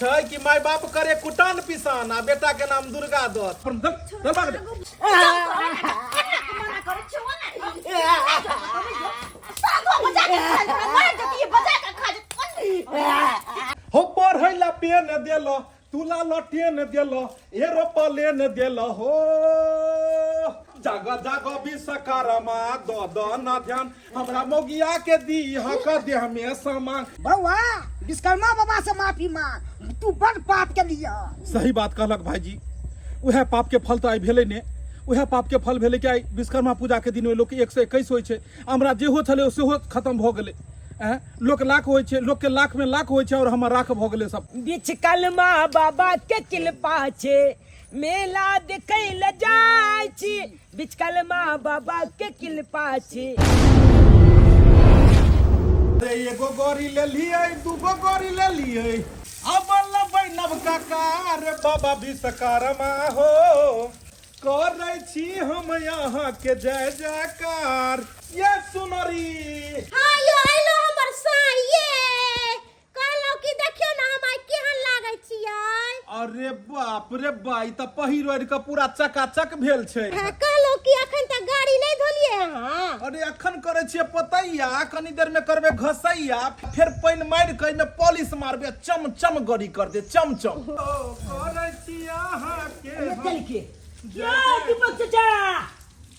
छै कि माय बाप करे कुटान पिसान आ बेटा के नाम दुर्गा दत्त। चल, चल भाग दे। मना करै छियौ ने। साधु बजा के खा जेतौ, मारि जेतौ, बजा के खा जेतौ। हो पढ़ै ला पेन देल, तुला लटेन देल, एरोप्लेन देल हो। जाग जाग विश्वकर्मा, द द न ध्यान हमरा मौगिया के दी हक देह में समान। बौआ, विश्वकर्मा बाबा से माफी मांग, तू बड़ पाप के लिए। सही बात कहलक भाईजी, उएह पाप के फल तऽ आइ भेलै ने। उएह पाप के फल भेलै कि आइ विश्वकर्मा पूजा के दिन लोक 121 होइ छै। हमरा जेहो छलै ओ सेहो खत्म भऽ गेलै। आँय, लोक लाख होइ छै, लोक के लाख में लाख होइ छै और हमर राख भऽ गेलै सब। बिचकलमा बाबा के किलपा छे, मेला देखै ले जाइ छी। बिचकलमा बाबा के किलपा छे। अरे एगो गड़ी लेलियै, दूगो गड़ी लेलियै, अब लेबै नवका कार। बाबा विश्वकर्मा हो, करै छी हम यहाँ के जय जयकार। ये सुनरी। हाँ यो, अइलो हमर साई ये। कहलहुँ कि देखियौ ने हम आइ केहन लागै छियै। अरे बाप रे बा, ई तऽ पहिर ओढ़ि कऽ पूरा चकाचक भेल छै। हाँ, कहलहुँ कि अखन तक गाड़ी नहि धोलियै अहाँ? अरे अखन करै छियै पोतैया, कनी देर में करबै घसैया, फेर पानि मारि कऽ एहिमे पॉलिश मारबै, चम चम गड़ी कर दे चम चम। ओ करै छी अहाँ के हम। चल के यो दीपक चाचा।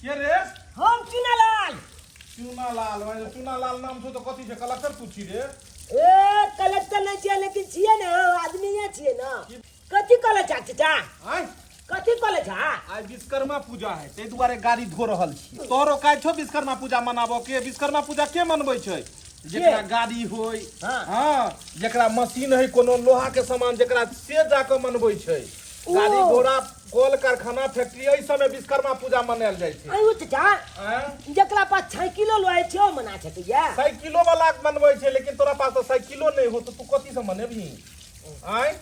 के रे? हम चुनालाल। चुनालाल? भाई, चुनालाल नाम छौ तऽ कथी छै, कलेक्टर तू छी रे? ए कलेक्टर नहीं छियै, लेकिन छियै ने आदमी छियै ना। कथी कहले छा चाचा? आँय? कथी कहले छा? आइ विश्वकर्मा पूजा है, ताहि दुआरे गाड़ी धो रहल छी। तोहरो काज छौ विश्वकर्मा पूजा मनाबऽ के? विश्वकर्मा पूजा के मनबै छै? जेकरा गाड़ी होय। हाँ, जेकरा मशीन है, कोनो लोहा के सामान जेकरा, से जाके मनबै छै। गाड़ी घोड़ा, कल कारखाना, फैक्ट्री, एहि समय विश्वकर्मा पूजा मनायल जाइ छै। आइयो चाचा, आँय? जकरा पास साइकिलो लोहे छै ओ मना सकैया? साइकिलो वाला मनबै छै, लेकिन तोरा पास तऽ साइकिलो नहि हो तऽ तू कथी से मनेबही? आँय?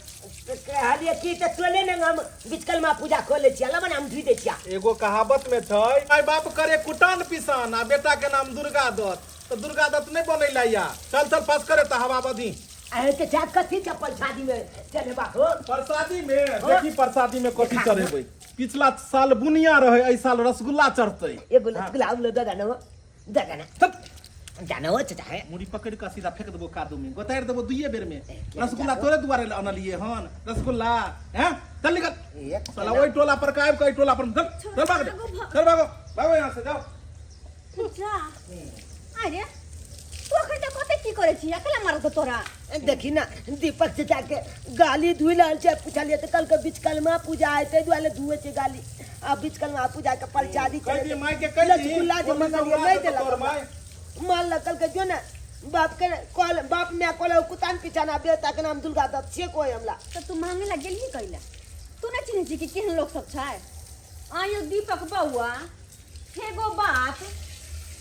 कहलियै की तऽ चले ने, हम विश्वकर्मा पूजा कऽ लै छियै, लबन हम धुइ दै छियै। एगो कहावत में छै, माय बाप करे कुटान पिसान आ बेटा के नाम दुर्गा दत्त, तऽ दुर्गा दत्त नहि बनैला या। चल चल, पास करे तऽ हवा बधी। अहे के चाक कथी चप्पल शादी में चलेबा हो? प्रसादी में देखी, प्रसादी में कथी चढ़ेबै। पिछला साल बुनिया रहे, एहि साल रसगुल्ला चढ़तै। एगो रसगुल्ला हम दे देना, दे देना। तब जाना हो चाचा है। मुड़ी पकड़ कऽ सीधा फेंक देबो कादो में, गोतारि देबो दुइये बेर में। रसगुल्ला तोरे दुआरे लए अनलिए हन रसगुल्ला? हैं, चल निकल साला, ओहि टोला पर का आबि कऽ एहि टोला पर। चल चल, भागो, चल भागो, भागो यहाँ से, जाओ। जा अरे, तू अखन तक कते की करै छी? अकेला मारत तोरा। देखी ना, दीपक चाचा के गाली धुइ रहल छै। पुछलियै तऽ कहलकै विश्वकर्मा पूजा है, ताहि दुआरे धुए छै गाली। आ विश्वकर्मा पूजा के प्रसादी कहि दी माय के, कहि दी। रसगुल्ला जे ओहि से मंगलियै उड़ा नहि देतौ देलक तोहर हमरा। माय। मारलक, कहलकै जो ने बाप के कहल, बाप माय कहल कुतान पिछाना, बेटा के नाम दुर्गा दत्त से कोई हमरा। तऽ तू मांगे ला गेलही कैला? तू नहि चिन्है छी कि केहन लोक सब छै? आयो दीपक बौआ, एगो बात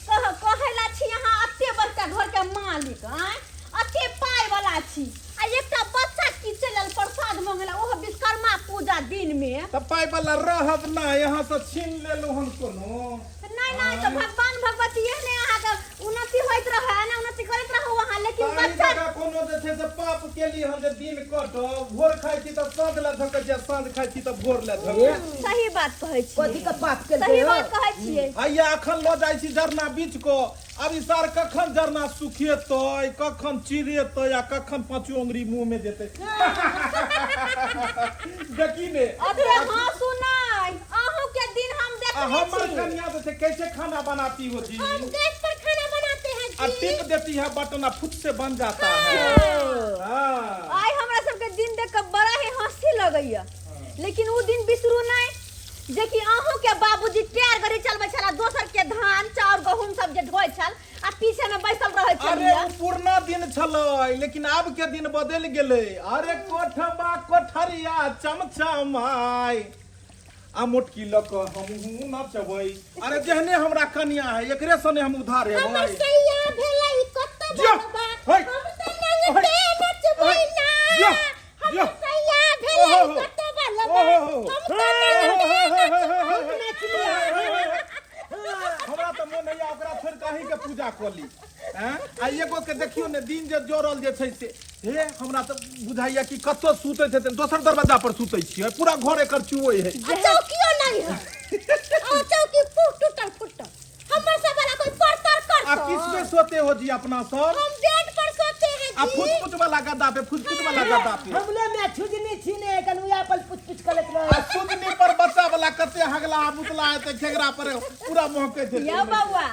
कह, कहै ला छी अहाँ एते बड़का घर के मालिक, आँय, एते पाइ वाला छी आ एकटा बच्चा की चलल प्रसाद मंगला, ओहो विश्वकर्मा पूजा दिन में। तऽ पाइ वाला रहब ना, यहाँ से छीन लेलहुँ हन कोनो? नहि नहि, तऽ भगवान भगवती एहने अहाँके उन्नति होइत रहै ने, उन्नति करैत रहू अहाँ, लेकिन ताहि बच्चा जकाँ कोनो जे छै से पाप केली हन जे दिन कटब? भोर खाइ छी तऽ साँझ लए झकै छी आ साँझ खाइ छी तऽ भोर लए झकै छी। सही बात कहै छियै। कथी के पाप केलकै सही हौ? बात कहै छियै। हैया अखन लऽ जाइ छी जरना बीच कऽ, आब ई सार कखन जरना सुखेतै, कखन चिरेतै आ कखन पाँचो अंगुरी मुँह में जेतै, देखी ने। अरे हँसू नहि, अहूँ के दिन हम आ देखने हमर छी। कन्या जे छै कैसे खाना बनाती हो जी? हम गैस पर खाना बनाते हैं आ जी। टिप देती है बटन आ फुट से बन जाता है। हाँ। आइ हमरा सबके दिन देख के बड़ा ही हंसी लगैया, लेकिन उ दिन बिसरू नहि जे कि अहूँ के बाबूजी टायर गाड़ी चलबै छला, दोसर के धान चाउर गहूम सब जे ढोइ छल आ पीछे में बैसल रहै अरे छलियै। ओ पुरना दिन छलै, लेकिन आब के दिन बदलि गेलै। अरे कोठबा कोठरिया चमचमाय आ मोटकी लऽ कऽ हमहूँ नचबै। अरे जेहने हमरा कनिया है, एकरे सने हम उधार हमर हेबै। सैया भेलै कत जियो, बनबा, है। हम तऽ नंगटे नचबै है, ना। जियो, हमर जियो। सैया भेलै ओहो, कत बनबा, ओहो, हम तऽ नंगटे नचबै। हमरा तऽ मोन होइया ओकरा छोड़ि कऽ अहीँके पूजा कऽ ली। हैं? आ एगो के देखियो ने दिन जे जोड़ल जे छै से हे हमरा तऽ बुझाइया कि कतौ सुतैत हेतै, दोसर दरवाजा पर सुतै छियै, पूरा घर एकर चुओ है। आ चौकियो नहीं है, आ चौकी फूट टूटल फूटल, हमर सब वाला कोई परतर आ करतो। किस पे सोते हो जी अपना सब? हम बेड पर सोते हैं आ जी। फुट फुट वाला गद्दा पे, फुट फुट वाला गद्दा पे। हमले में छुजनी छीने कन उया पर पुछ पुछ करत आ रहे। सुजनी पर बच्चा वाला कते हगला मुतला है ते खेगरा पर पूरा महकै छै। यौ बौआ,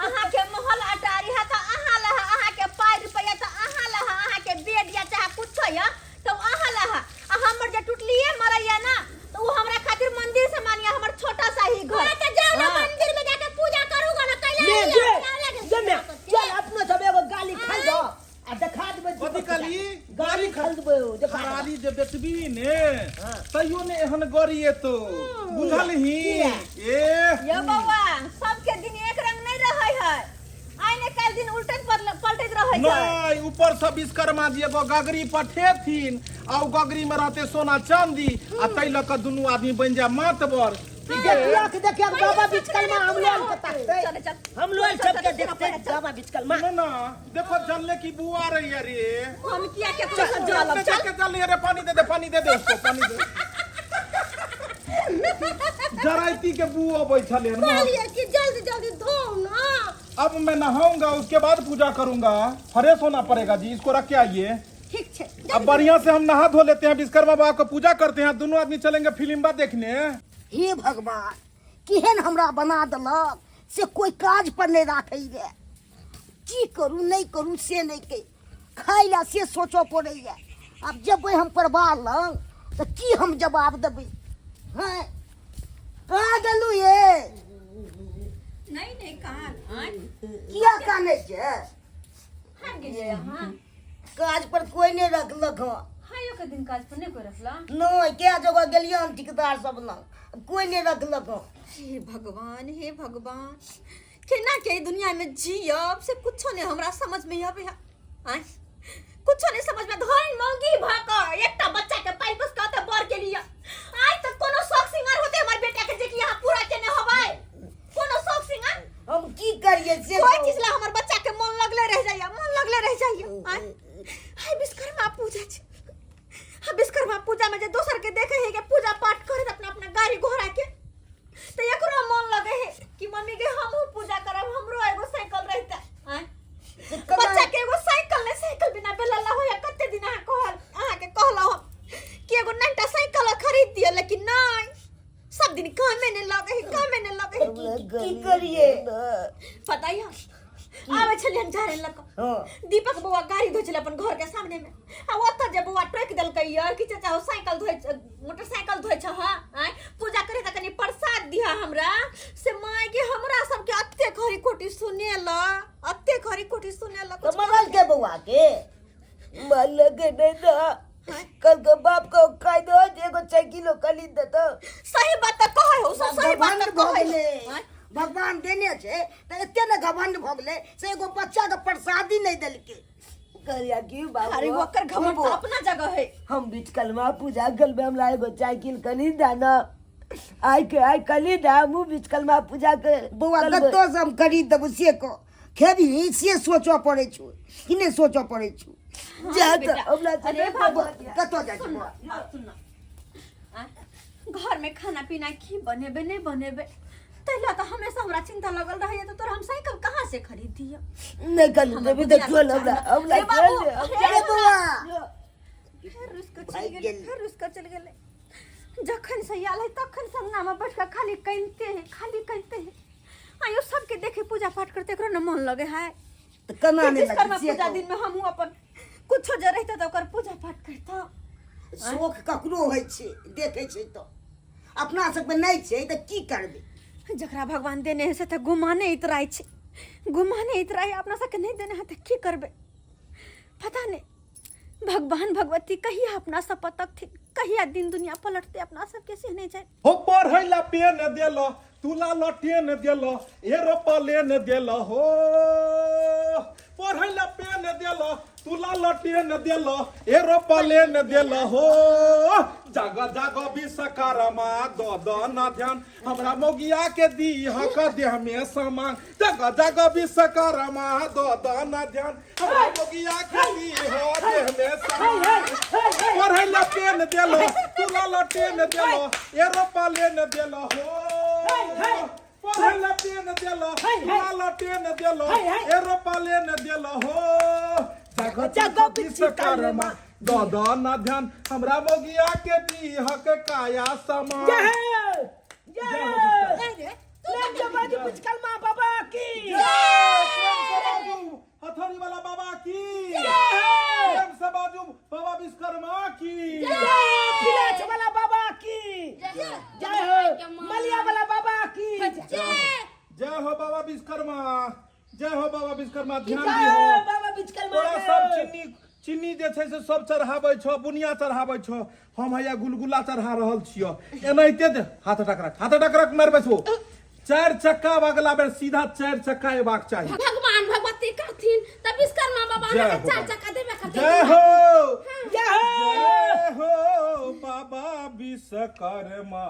अहाँ के महल अटारी है तऽ अहाँ लह, अहाँ के पाइ रुपैआ तऽ अहाँ लह, अहाँ के बेड या चाहे कुछो या तऽ ओ अहाँ लह, आ हमर जे टुटलिए मरैया ना तऽ ओ हमरा खातिर मंदिर समान या, हमर छोटा सा ही घर। तऽ जाओ ना मंदिर में जाके पूजा करूंगा ना कैला। ले जे जे में चल अपनो सब एगो गाली खाइ दो आ देखा देबै। कथी कहली? गाली खाइ देबै ओ, देखा देबै। खरारी जे बेचबी ने तैयो ने एहन गड़ी एतो, बुझलही? किया? ए यौ बौआ, सबके दिन एक रंग नहीं रहै है, आइ ने काल्हि दिन उल्टैत पलटैत रहै छै। नहीं, ऊपर से विश्वकर्मा जी एगो गगरी पठेथिन आ ओ गगरी में रहते सोना चांदी, आ तै लऽ कऽ दुनू आदमी बनि जाय मातबर। देखियो कि देखियो बाबा बिचकलमा हम लोग के ताकते। चल चल। हम लोग सबके देखते बाबा बिचकलमा। ना ना देखो जलने की बू आ रही है रे। हम किया केकरो से जलब? चल। चल जल रे, पानी दे दे, पानी दे दे उसको, पानी दे। जराइती के बू अबै छलै हन। कहलिए कि जल्दी जल्दी धो ना। अब मैं नहाऊंगा, उसके बाद पूजा करूंगा, फ्रेश होना पड़ेगा जी। इसको रख के आइए। ठीक छै। अब बढ़िया से हम नहा धो लेते हैं, विश्वकर्मा बाबा को पूजा करते हैं, दोनों आदमी चलेंगे फिल्म देखने। हे भगवान, केहन हमरा बना देलक से कोई काज पर नहीं राखै रे। की करू नहीं करू से नहीं के खाइ ला से सोचऽ पड़ैए। आब जेबै हम परिवार लग तऽ की हम जवाब देबै? हैं, कहाँ गेलू ये? नहीं नहीं, कहाँ आँय? किया कानै छै? हम गेलियै अहाँ काज पर कोई नहीं रखलक हँ। हाँ, यो के दिन काज पर नहीं कोई रखला? नहीं, क्या जगह गेलियै हम ठेकेदार सब लग, कोई नहीं रखलक हँ। हे भगवान, हे भगवान, केना के ई दुनिया में जियब से कुछो नहीं हमरा समझ में आवे है। आँय, कुछो नहीं समझ में। धन मौगी भ क एकटा बच्चा के पाइ पोस कऽ तऽ बर के लिए आइ तक कोनो शौक सिंगार होते हमर बेटा के जे कि यहाँ पूरा केने होबै? कोनो शौक सिंगार? हम की करिए से कोई कहू। चीज ला हमर बच्चा के मन लगले रह जाइए, मन लगले रह जाइए। आँय, हाय विश्वकर्मा पूजा छै, हाँ, विश्वकर्मा पूजा में जे दोसर के देखे है के पूजा पाठ करे अपना अपना गाड़ी घोड़ा के, तो एकरो मन लगे है कि मम्मी के हमहू पूजा करब, हमरो एगो साइकिल रहता। आँय, से केना- बच्चा के एगो साइकिल ने, साइकिल बिना बेलल्ला होया। कते दिन अहाँ कहल, अहाँ के कहलहुँ हम कि एगो नन्टा साइकिल खरीद दिअ, लेकिन नहीं, सब दिन कामे ने लगे है, कामे ने लगे है। की करिए? पता है, आवे छलियै हम झाड़े लग, दीपक बौआ गाड़ी धोइ छलै अपन घर के सामने में, आ ओतऽ जे बौआ टोकि देलकै यार कि चाचा हो साइकिल धोइ, मोटरसाइकिल धोइ छह? आँय, पूजा करे तऽ कनि प्रसाद दिह हमरा। से माय के, हमरा सबके अते खरी खोटी सुनेला, अते खरी खोटी सुनेला। तऽ मरल के बौआ के? मारलक नहीं ना, कल के बाप को कायदो जे एगो साइकिलो खरीद देतो। सही बात तऽ कहै हो सब, सही बात घमंड तऽ भऽ कहै गेलै। हो। आँय? भगवान देने छै तऽ एते ने घमंड भऽ गेलै से एगो बच्चा के प्रसादी नहि देलकै। कहलिया की बाबू, अरे ओकर घमंड तऽ अपना जगह है। हम बिचकलमा पूजा करबे, हमरा एगो साइकिल खरीद दा ना, आइ के आइ खरीद दा, हमहूँ बिचकलमा पूजा कर बौआ करबै। कतऽ से हम खरीद देबौ से कह? खेबही से सोचऽ पड़ै छौ कि नहि सोचऽ पड़ै छौ? जा तऽ बेटा। हमरा से अरे नहि बाबू। कतऽ जाइ छी बौआ? सुन ना, आँय, घर में खाना पीना की बनेबे नहीं बनेबे, तैला तऽ हमेशा हमरा चिंता लगल रहैया, तऽ तोरा हम साइकिल कहाँ से खरीद दिअ? नहि खरीद देबी तऽ चल हमरा, हमरा रे बाबू, चल दे, हमरा अरे अरे बौआ, फेर रुस कऽ चलि भागि गेलै। गेलै। फेर रुस कऽ चलि गेलै। जखन से आयल है तखन से अंगनामे बैठ कऽ खाली कनिते है, खाली कनिते है। आयो सबके देखे पूजा पाठ करते एकरो ने मन लगे है। तऽ केना नहि विश्वकर्मा लगै से पूजा कहू? दिन में हमहूँ अपन कुछो जे रहते तऽ ओकर पूजा पाठ करता। शौख ककरो होइ छै, देखै छै तऽ अपना सबके नहि छै तऽ की करबै? जकरा भगवान देने है से तऽ गुमाने इतराइ छै, गुमाने इतराइ। अपना सबके नहि देने है तऽ की करबै? पता नहि भगवान भगवती कहिया अपना सब पर तकथिन, कहिया दिन दुनिया पलटते अपना सबके से नहि जाए। हो पढ़ै ला पेन देल, तुला लटेन देल, एरोप्लेन देल। हो पढ़ै ला पेन देल, तुला लटेन देल, एरोप्लेन देल। हो जाग जाग विश्वकर्मा, द द न ध्यान, हमरा मोगिया के दी हक देह में समान। जाग जाग विश्वकर्मा, द द न ध्यान, हमरा मोगिया के दी ह देह में समान। पढ़ै ला पेन देलो, तुला लटेन देलो, एरोप्लेन देलो। हो पढ़ै ला पेन देलो, तुला लटेन देलो, एरोप्लेन देलो। हो जाग जाग विश्वकर्मा, द द न ध्यान, हमरा मोगिया के दी हक काया समान। जय हो, जय हो। प्रेम से बाजू विश्वकर्मा बाबा की जय। प्रेम से बाजू हथौड़ी वाला बाबा की प्रेम से बाजू बाबा विश्वकर्मा की जय हो। पिलाछ वाला बाबा की जय हो। मलिया वाला बाबा की जय हो। बाबा विश्वकर्मा जय हो। बाबा विश्वकर्मा ध्यान जय दिहो। हो बाबा विश्वकर्मा। तोरा सब चीनी चीनी जे छै से सब चढ़ाबै छौ, बुनिया चढ़ाबै छौ, हम हैया गुलगुला चढ़ा रहल छियौ। एनाहिते दे हाथ हटा के रख, हाथ हटा के रख, मारि बैसबो। चारि चक्का अगला बेर सीधा चारि चक्का एबाक चाही। भगवान भगवती करथिन तऽ विश्वकर्मा बाबा जय अहाँके हो चारि बाबा। चक्का देबे करथिन। जय हो, जय हो, जय हो बाबा विश्वकर्मा।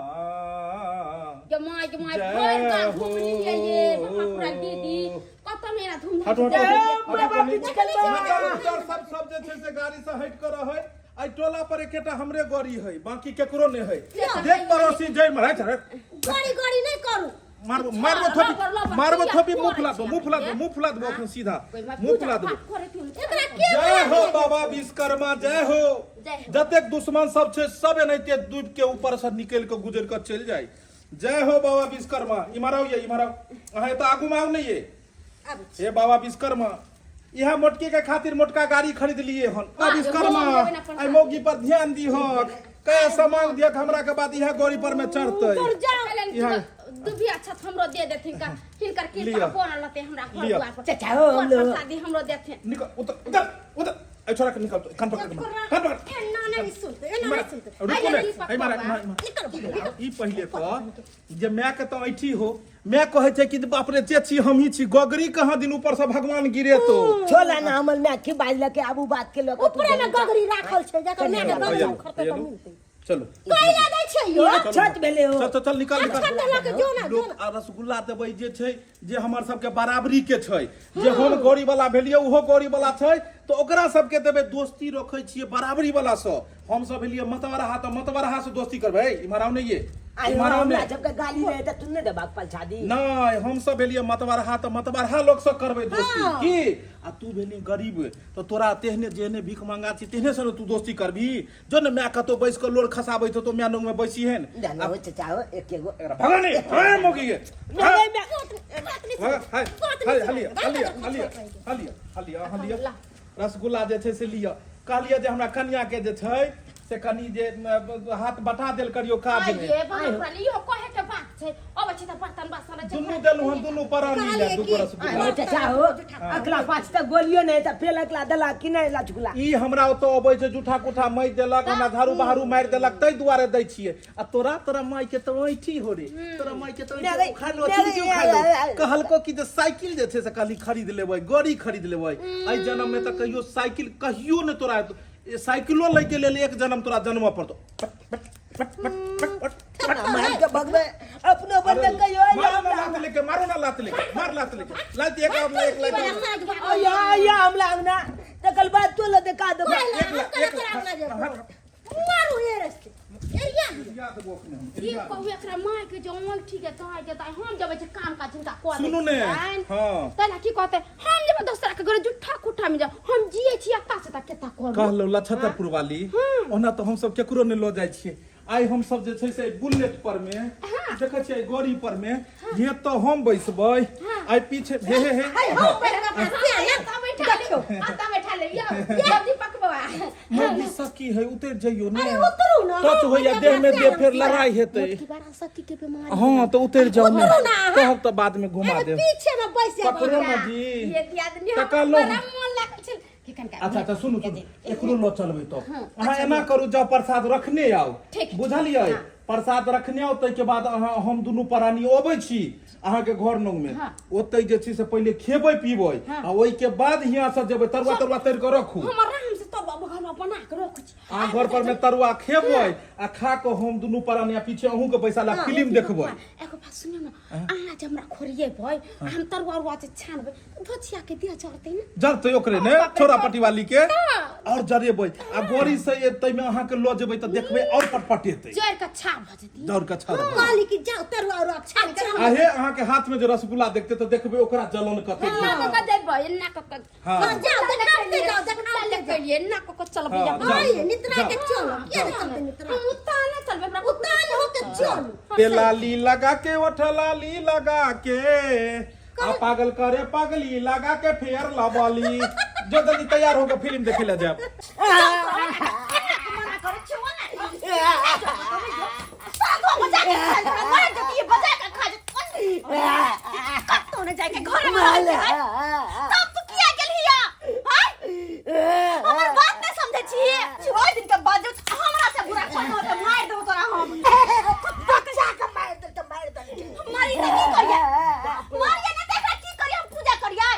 गे माय गे माय, जय भरि गाँव हो। घूम लियै ये बाबा पूरा दीदी, कत मेरा धूमधाम हटो, हटो, से जय हो हटो, बाबा हटो, विश्वकर्मा। उतर, उतर, सब सब जे छै से गाड़ी से हटि कऽ रहै। एहि टोला पर एकेटा हमरे गाड़ी है, बाकी केकरो नहि है। देख पड़ोसी जय मराय छै। गाड़ी गाड़ी नहि करू। मारबो मारबो थोपी, मारबो थोपी, मुंह फुला दो, मुंह फुला दो, मुंह फुला दो, अखन सीधा मुंह फुला दो। एकरा के जय हो बाबा विश्वकर्मा, जय हो। जय हो। जतेक दुश्मन सब छै सब एनाहिते डूब के ऊपर से निकल के गुजर के चलि जाय। जय हो बाबा विश्वकर्मा। इम्हर आउ ये, इम्हर आउ, अहाँ एतऽ आगू मे आउ ने ये। हे बाबा विश्वकर्मा, इहा मोटकी के खातिर मोटका गाड़ी खरीद लिए हन। बाबा विश्वकर्मा, आई मौगी पर ध्यान दीहक, कया सामान दियक हमरा के बाद इहा गाड़ी पर में चढ़तै। इहा दुभी अच्छा हमरो दे देथिन का हिनकर कृपा लिअ। बनल रहतै हमरा घर लिअ। द्वार पर। चचा हो, पर लो। प्रसादी हमरो देथिन। निकल, उतर उतर उतर, ए छोरा के निकल, कान पकड़, कान पकड़। एना नहि सुनतै, एना नहि सुनतै। रुको ने, ए मारा निकल। ई पहिले कह जे माय के तऽ ऐठी हो, माय कहै छै कि बाप रे, जे छी हमही छी, गगरी कहाँ दिन ऊपर से भगवान गिरे तो छोला ना हमर माय की बाजल के आबू बात के लऽ के ऊपरे में गगरी राखल छै, जकर माय के गगरी उखड़तै तऽ मिलतै। चलो। कैला दै छै यौ? छत भेलै हो। चल चल चल, निकल निकल। अच्छा, लऽ के जो ना, जो लोक आ रसगुल्ला देबै जे छै जे हमर सबके बराबरी के छै, जे हम गौरी वाला भेलियै ओहो गौरी वाला छै, तऽ ओकरा सबके देबै। दोस्ती रखै छियै बराबरी वाला सँ। हम सब भेलियै मतवरहा, तऽ मतवरहा से दोस्ती करबै। इम्हर आउ ने ये, आइ इम्हर आउ ने। हमरा सबके गाली दे तऽ तू नहि देबाक पलछादी? नहि, हम सब भेलियै मतवरहा तऽ मतवरहा लोक सँ करबै दोस्ती की। आ तू भेली गरीब तऽ तोरा तेहने जेहने भीख मंगा छी तेहने से ने तू दोस्ती करबी। जो ने माय कतौ बैस कऽ लोर खसाबै छौ तो माय लग में बैसी हेन। जानो हो चचा हो, एक एगो एकरा भगा ने, हाय मोगी के। नहीं, नहीं, भगा, हाय हाय, हलिया हलिया हलिया हलिया हलिया हलिया। रसगुल्ला जे छै से लिअ। कहलियै जे हमरा कनिया के जे छै से कनि जे हाथ बटा देल करियौ काज में। आइए बाप रे, इहो कहे के बात छै, अबै छै तऽ बर्तन बासन छै। दुनू देलहुँ हन, दुनू परानी ले दूगो रसगुल्ला। हो चचा हो, अगला पाँच तक गोलियो नहीं तऽ फेर अगला दला कि नहीं लचगुला। ई हमरा ओतऽ अबै छै, जूठा कुठा मारि देलक, हमरा झाड़ू बहारू मारि देलक, ताहि दुआरे दै छियै। आ तोरा तोरा माय के तऽ ऐठी हो रे, तोरा माय के तऽ ऐठी उखाड़ लो, चुनकी उखाड़ लो। कहलको कि जे साइकिल जे छै से कहली खरीद लेबै, गाड़ी खरीद लेबै। एहि जन्म में तऽ कहियो साइकिल कहियो नहि तोरा ए साइकिलो लै के लेल एक जन्म तोरा जन्म पड़तो। मार के भगवे अपनो पर तऽ कहियो आइल मारो ना लात लेके, मारो ना लात लेके, मार लात लेके, लात एक और एक लात आया आया हमला अंगना तकल बाद तो ल देखा देबो। एक लात एक लात मारू हे रस्ते एरिया दिअ। याद देबो अखने हम। की कहू एकरा माय के जे अंगूठी के दाय के दाय, हम जबै छै काम काज हिनका कऽ दै सुनू ने, छियनि। हाँ। तैला की कहतै, हम जेबै दोसरा के घर जुट्ठा कुट्ठा में जाउ, हम जियै छी अत्ता से त केता करू। कहलहुँ लछतरपुर वाली, ओना तऽ हमसब केकरो नहि लऽ जाइ छियै। आइ हमसब जे छै से बुलेट पर में देखै छियै, गाड़ी पर में जे तऽ हम बैसबै आइ पीछे, हे हे हे। हाय हम बैठ के से अत्ता बैठा ले, अत्ता बैठा ले यौ जल्दी पकबा। मौगी सकी है, उतरि जइयो ने। अरे उतरू ना। टच होइया देह में देह, फेर लड़ाई हेतै। मोटकी बड़ा सखी के बीमारी। हाँ तऽ उतरि जाउ ने। उतरू ना अहाँ। कहब तऽ बाद में घुमा अरे देब। पीछे में बैस जाब। पकड़ो ना जी। ये दियादनी तऽ हमरा कहलहुँ बड़ा मोन लागल छल कि कनिका अच्छा अच्छा सुनू सुनू एकरो लऽ चलबै तब हाँ, अहाँ एना करू जाउ प्रसाद रखने आउ ठीक, ठीक, बुझलियै हाँ। प्रसाद रखने आउ ताहिके बाद अहाँ हम दुनू प्राणी अबै छी अहाँके घर नग में हाँ। ओतै जे छै से पहिले खेबै पीबै हाँ। आ ओहिके बाद हियाँ से जेबै तरुआ तरुआ तरि कऽ रखू हम आराम से तरुआ बघरवा बना के रखै छी अहाँ घर पर में तरुआ खेबै आ खा कऽ हम दुनू प्राणी आ पीछे अहूँ के पैसा ला फिल्म देखबै एगो बात सुनियौ ने अहाँ जे हमरा खोरिएबै आ हम तरुआ उरुआ जे छानबै तऽ धोछिया के देह जरतै ने जरतै ओकरे ने बाप रे, छोरा पटिवाली के हाँ। और जरेबै आ गड़ी से एतै में अहाँ के लऽ जेबै तऽ देखबै और पटपटेतै जरि के छा भऽ जेतै दौड़ के छाड़ कहली कि जाओ तरुआ उरुआ छान के आ हे अहाँ के हाथ में जे रसगुल्ला देखते तऽ देखबै ओकरा जलन कते एना कऽ के देबै एना कऽ के हाँ। हाँ, जाओ देखाते जाओ देखाते जाओ करिए एना कऽ के चलबै हाँ, जाओ। जाओ। हाँ, नितरा के जाओ। चलो किया नहीं चलते नितरा हम उतान चलबै हमरा उतान होके चलो ते लाली लगा के ओठ लाली लगा के आ पागल करे पागली लगा के फेर लबली जो जल्दी तैयार होकर फिल्म देखे ला जाब मना करै छियौ ने साधु बजा के खा जेतै, मारि देतियै, बजा के खा जेतै। कतौ नहि जाइके घरे में रहै छै। तब तू किया गेलही हाय हमर बात नहि समझै छी ओहि दिन के बाद जे हमरा से बुरा कोनो होतै मारि देबो तोरा हम बच्चा के मार दे के मार दे मारी तऽ की करियै मारियै नहि तऽ एकरा की करियै हम पूजा करियै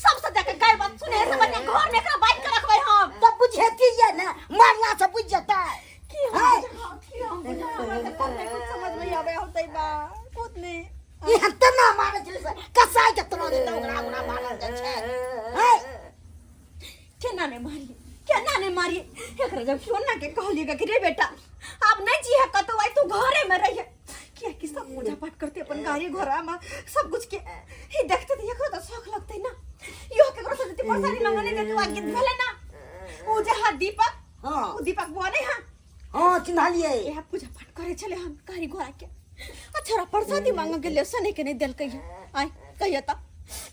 सबसे जाके गाय बात सुने से बढ़िया घर में एकरा बांधि के रखबै हम तब बुझेती ये ना मारला से बुझ जेतै की हम बुझाउ, की हम बुझाउ, हमरा तऽ कुछ नहि कुछ समझ में आबै होतै बा कुछ नहि ई तना मारै छलै से कसाई के तना देतै ओकरा ओकरा मारल जाइ छै है केना नहि मारी केना नहि मारी एकरा जब सोना के कहलिए कि रे बेटा आब नहीं जी है कतौ आई तू घरे में रहिए कियाकि सब पूजा पाठ करते अपन गाड़ी घोड़ा में सब कुछ के ही देखते तो एकरो तो शौक लगते ना यो केकरो से जते परेशानी मंगने देते आ गीत भेले ना उ जे हा दीपक हाँ। उ दीपक बुआ नहीं हा हाँ चिन्हलिए इएह पूजा पाठ करै छलै हम गाड़ी घोड़ा के अच्छा प्रसादी मांग गेलै सने के नहि देलकै आय कहियो तऽ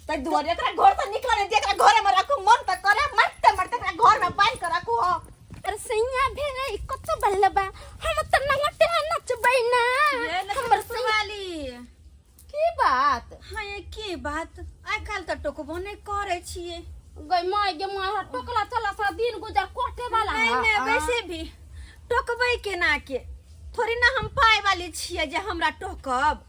ताहि दुआरे एकरा घर से निकल नहि दे एकरा घरे में राखू मन तऽ करे मरते मरते एकरा घर में बांधि के राखू हम अरे सैया भेलै कत बल्लबा हम तऽ नंगटे नचबै ना हमर सैया वाली की बात हाँ ये की बात आइ काल्हि तऽ टोकबो नहि करै छियै गई माय गे माय हर टोकला चला सा दिन गुजर कोटे वाला नहीं नहीं वैसे भी टोकबै केना के थोड़ी ना हम पाय वाली छियै जे हमरा टोकब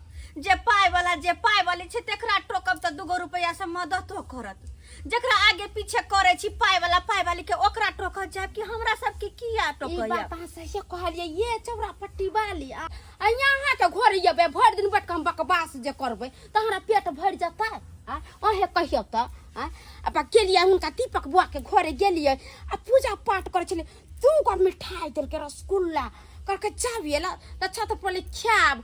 जे पाय वाला जे पाय वाली छै तेकरा टोकब तऽ दूगो रुपैआ से मददो करत जकरा आगे पीछे करै छी पाय वाला पाय वाली के ओकरा टोकत जायब कि हमरा सबके किया ई टोकैया बात अहाँ सही कहलियै ये चौरा पट्टी वाली आ आ यहाँ के घर अयबै भरि दिन बैठ के हम बकवास जे करबै तऽ हमरा पेट भरि जेतै आ अहें कहियौ तऽ आ अपन गेलियै हुनका दीपक बुआ के घरे गेलियै आ पूजा पाठ करै छलै दू गो मिठाई देलकै रसगुल्ला कहलकै जाबियै ला तऽ छत पर खायब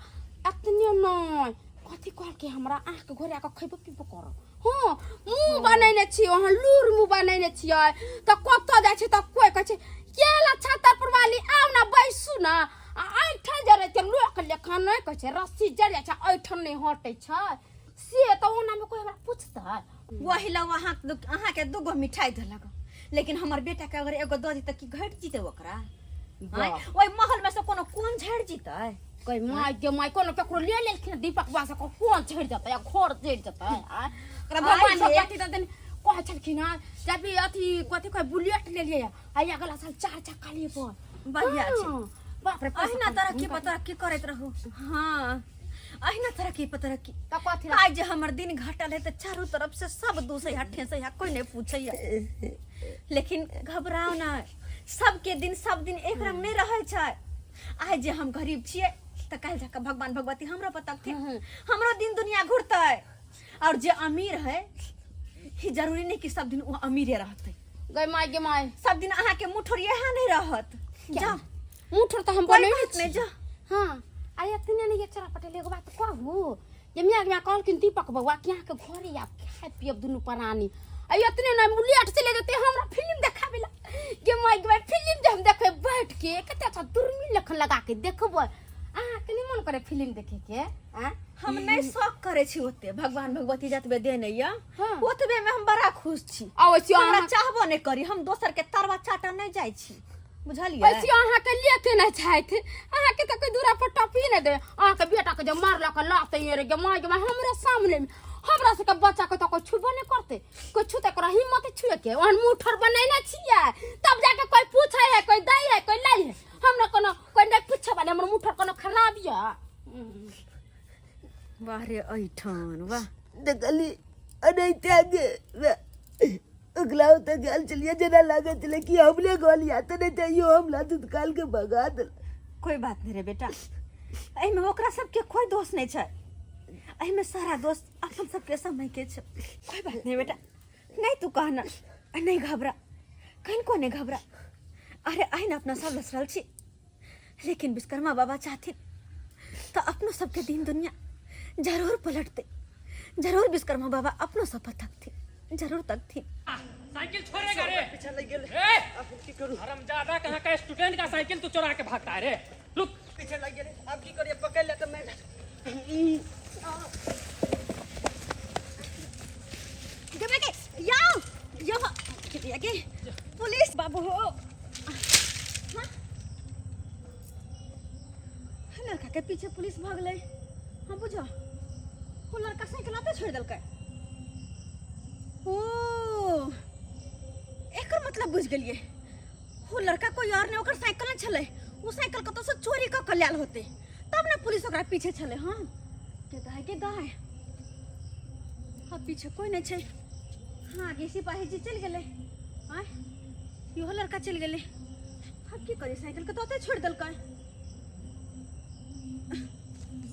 एतने नहि कथी कहलकै हमरा अहाँके घरे आके खयबो पीबो करब हँ मुँह बनेने छियै अहाँ लूर मुँह बनेने छियै तऽ कतऽ जाइ छै तऽ कोइ कहै छै के ला छतरपुर वाली आउ ने बैसू ने आ ऐठन जरै छै लोक लेखा नहि कहै छै रस्सी जरि जाइ छै ऐठन नहि हटै छै से तऽ ओनामे कोइ हमरा पुछतै वही लग अहाँ अहाँके दूगो मिठाई देलक लेकिन हमर बेटा के अगर एगो दऽ दी तऽ की घटि जीतै ओकरा आँय? ओहि महल में से कोनो कोन झड़ि जीतै कोई माय गे माय कोनो केकरो ले लेलखिन दीपक बा से कोन झड़ि जेतै आ घर झड़ि जेतै आँय? ओकरा भगवान आइ जे। भगवती दऽ देने कहै छलखिन हँ जब ई अथी कथी कहै बुलेट लेलियै आ अगला साल चार चक्का लेबै बढ़िया छै। हाँ, बाप रे पैसा अहिना कमा- तरक्की पर तरक्की करैत रहू हाँ अहिना तरक्की पर तरक्की तऽ कथी आइ जे हमर दिन घटल है तऽ चारू तरफ से सब दूसै है ठेसै है कोई नहीं पूछै है लेकिन घबराओ ना सबके दिन सब दिन एक रंग नहीं रहै छै आइ जे हम गरीब छियै तऽ काल्हि जाके भगवान भगवती हमरो पर तकथिन हमरो दिन दुनिया घुरतै और जे अमीर है ई जरूरी नहीं कि सब दिन वो अमीरे रहतै गई माय गे माय सब दिन अहाँ के मुँह ठोर इएह नहीं रहत जा मुँह ठोर तऽ हम कोई बनेने बात नहीं छी जा हाँ आ एतने नहि चरा पटेल एगो बात कहू जे मियाँ के मियाँ कहलखिन दीपक बौआ कि अहाँके घरे आब खाय पियब दुनू प्राणी आ एतने नहि लेट चले जेतै हमरा फिल्म देखाबै ला गे माय गे माय फिल्म जे हम देखबै बैठ के कते अच्छा दूरबीन लखन लगा के देखबै अहाँके नहि मन करे फिल्म देखे के आँय हम नहीं शौक करे छी ओते भगवान भगवती जतबे देने या हाँ। ओतबे में हम बड़ा खुश छी अबै छी हमरा अहाँ चाहबो नहीं करी हम दोसर के तरवा चाटा नहीं जाइ छी बुझलियै वैसे अहाँके लेके नहि छथि अहाँके तऽ कोइ दूरा पर टपी नहि दे अहाँके बेटाके जे मारलक लात रे गे माय गे माय हमरे सामने मे हमरा सबके बच्चा के तो कोई छुबो नहीं करते, कोई छूते करा हिम्मत छुए के, ओहन मुंह ठर बनैने छियै, तब जाके कोई पूछे है, कोई दै है, कोई लै है। हमरा कोनो कोई नहीं पूछे वाले, हमर मुंह ठर कोनो खराब या। वाह रे ऐठन वाह। देखली अनैते गे ओकरा ओतऽ गेल छलियै, जेना लागल छलै कि हमरे गोलिया तऽ नहि तैयो हमरा दुधकाल के भगा देल। कोई बात नहीं रे बेटा, एहिमे ओकरा सबके कोई दोष नहीं छै, एहिमे सारा दोष अपन सबके समय के छै। कोई बात नहीं बेटा, नहीं तू कहना, नहीं घबरा, कनिको नहीं घबरा। अरे आइ ने अपना सब लसरल छी, लेकिन विश्वकर्मा बाबा चाहथिन तऽ अपनो सबके दिन दुनिया जरूर पलटते, जरूर विश्वकर्मा बाबा अपनो सब पर तकथिन, जरूर तकथिन। साइकिल छोड़ेगा रे, पीछा लग गेल। ए! अब की करू? हरामजादा कहाँ का स्टूडेंट का साइकिल तू चुरा के भागता है रे, रुक। पीछे लग गेल, अब की करिए? पकड़ ले तो मैं गे के याओ यो के के पुलिस बाबू हो। हाँ? लड़का के पीछे पुलिस भागलै। हाँ बुझो, वो लड़का साइकिल आते छोड़ देलकै। ओ एकर मतलब बुझ गेलियै, वो लड़का कोई और नहीं, ओकर साइकिल नहीं छलै, वो साइकिल कतौ से चोरी कऽ के लायल होतै, तब ने पुलिस ओकरा पीछे छलै। हाँ के दाय के दाय, हाँ पीछे कोई नहीं छै। हाँ आगे सिपाही जी चलि गेलै, आँय इहो लड़का चलि गेलै। आब की करी, साइकिल के तऽ ओतै छोड़ि देलकै।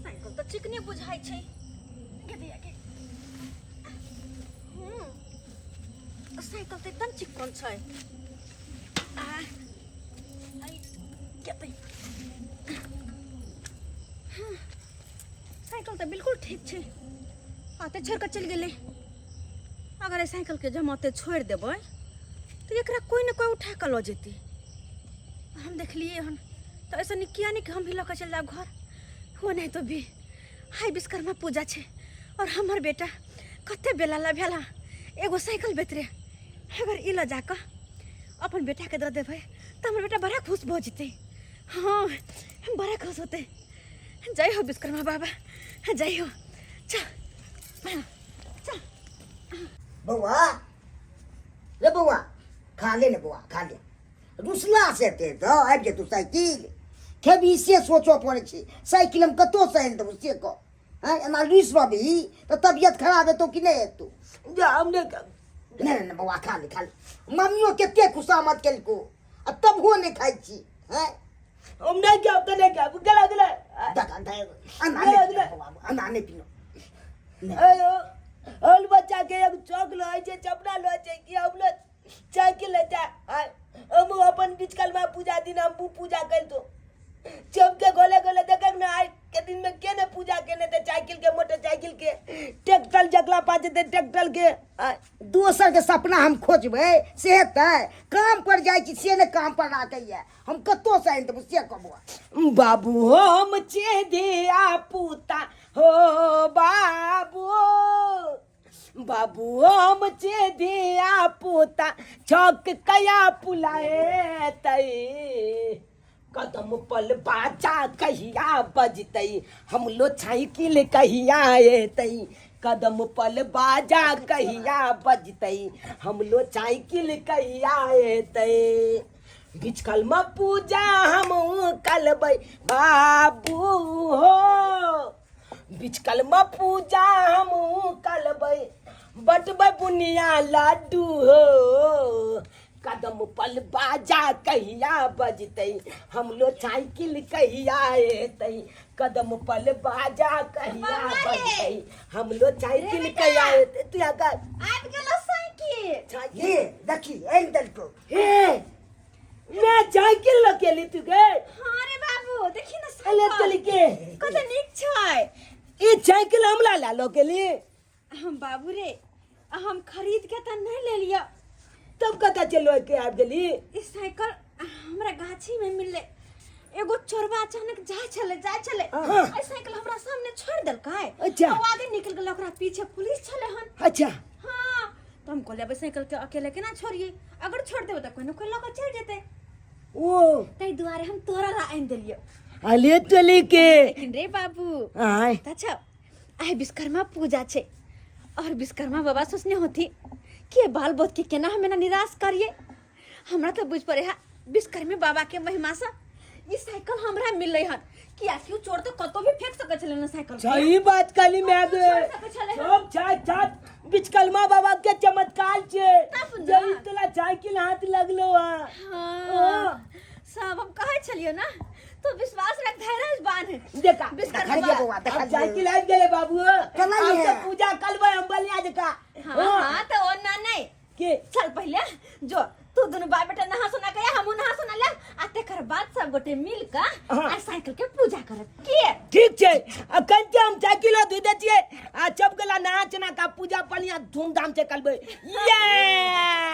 साइकिल तऽ चिकने बुझाइ छै। गे दैया गे, साइकिल तऽ एकदम चिकन छै। आ आई गेतै। हाँ, साइकिल तऽ बिल्कुल ठीक छै, आते छोड़ि कऽ चलि गेलै। अगर एहि साइकिलके जे हम ओतै छोड़ि देबै तऽ एकरा कोइ ने कोइ उठा कऽ लऽ जेतै। हम देखलियै हन तऽ ऐसा नीक किया नहीं कि हम भी लऽ कऽ चलि जायब घर। हो नहीं तो भी हाय विश्वकर्मा पूजा छै और हमर बेटा कते बेला ला भेला एगो साइकिल बेतरे, अगर ई लऽ जाकऽ अपन बेटाके दऽ देबै तऽ हमर बेटा बड़ा खुश भऽ जेतै। हाँ बड़ा खुश होतै। जय हो विश्वकर्मा बाबा, जय हो। चल चल बौआ रे बौआ, खा ले ने बौआ, खा ले। रुसला से ते तऽ आबि जेतौ साइकिल, खेबही से सोचऽ पड़ै छै। साइकिल हम कतहुसँ आनि देबौ से कह। हँ एना रुसि रहबही तऽ तबियत खराब हेतौ कि नहि हेतौ? जा हम नहि खायब। नहि नहि बौआ, खा ले खा ले। मम्मियो कते खुशामद केलको आ तबहो नहि खाइ छी। हँ हम नहि खायब तऽ नहि खायब, गला गला देख, देख, एना नहि पिनो बौआ, एना नहि पिनो। अयो हल बच्चा के एक चौक लय छै, चपड़ा लय छै कि हम लय साइकिल ले जा। हम अपन बिचकलमा पूजा दिन हम पूजा कर दो चमके गोले गोले देखक ना, आइ के दिन में के ने पूजा केने ते साइकिल के, मोटरसाइकिल के, ट्रैक्टर जकला पास जेते ट्रैक्टर के। दोसर के सपना हम खोजबै से हेतै? काम पर जाइ छी से ने काम पर राखैया, हम कतौ से आनि देबौ से कहबो। बाबू हम छे धिया पुता हो बाबू, बाबू हम छे धिया पुता छक कया पुलाए तई, कदम पल बाजा कहिया बजतई, हम लो साइकिल कहिया एतई, कदम पल बाजा कहिया बजतई, हम लो साइकिल कहिया एतई। बिचकल में पूजा हम कलबै बाबू हो, बिचकल में पूजा हम कलबै, बटबै बुनिया लड्डू हो, कदम पल बाजा कहिया बजतै, हम लो साइकिल कहिया एतै, कदम पल बाजा कहिया बजतै, हम लो साइकिल कहिया एतै। तू यहाँ कर। आबि गेलो साइकिल। ये देखी आनि देलकौ। हे मैं साइकिल लऽ के एली तू गे? हाँ रे बाबू, देखी ना अले साइकिल चली के कते नीक छै। ई साइकिल हमरा ला लऽ के एली? हम बाबू रे, हम खरीद के तऽ नहीं ले लिया। तब कतऽ चलो के आबि गेली? ई साइकिल हमरा गाछी में मिलले, एगो चोरबा अचानक जाय छले जाय छले, एहि साइकिल हमरा सामने छोड़ देलकै। अच्छा। आ ओ आगे निकल गेल, ओकरा पीछे पुलिस छले हन। अच्छा। हाँ तो हम कहलियै, साइकिल के अकेले केना छोड़िए, अगर छोड़ देबै तऽ कोई न कोई लऽ कऽ चलि जेतै, ओ ताहि दुआरे हम तोरा ला आनि देलियौ। अले चली के। लेकिन रे बाबू, आय अच्छा आइ विश्वकर्मा पूजा छै और विश्वकर्मा बाबा सोचने होती कि बाल बोध के केना हम एना निराश करिए। हमरा तो बुझ पड़े है विश्वकर्मे बाबा के महिमा से ई साइकिल हमरा मिललै हन, कियाकि उ चोर तो कतौ भी फेंक सकै छलै ने साइकिल के। सही बात कहली मैं कतौ छोड़ि सकै छलै हन। सब छात छात विश्वकर्मा बाबा के चमत्कार छे तब ने। जे ई तोला साइकिल हाथ लगलो हा। हाँ, सब हम कहै छलियै ना, तो विश्वास रख, धैर्य बांध। देखा विश्वकर्मा देखलियै बौआ, अब देखलियै। साइकिल आबि गेलै बाबू। केना आब ये? तऽ पूजा करबै हम बलिया जकाँ। हाँ हाँ, तो ओना नहीं के चल पहले जो तू दुनू बाप बेटा नहा सोना के हमहू नहा सोना ले आ तेकर बाद सब गोटे मिल के हाँ। आ साइकिल के पूजा करब के। ठीक छै, अखन के हम साइकिलो धोइ दै छियै आ सब गोला नहा सोना के पूजा बढ़िया धूमधाम से करबै। ये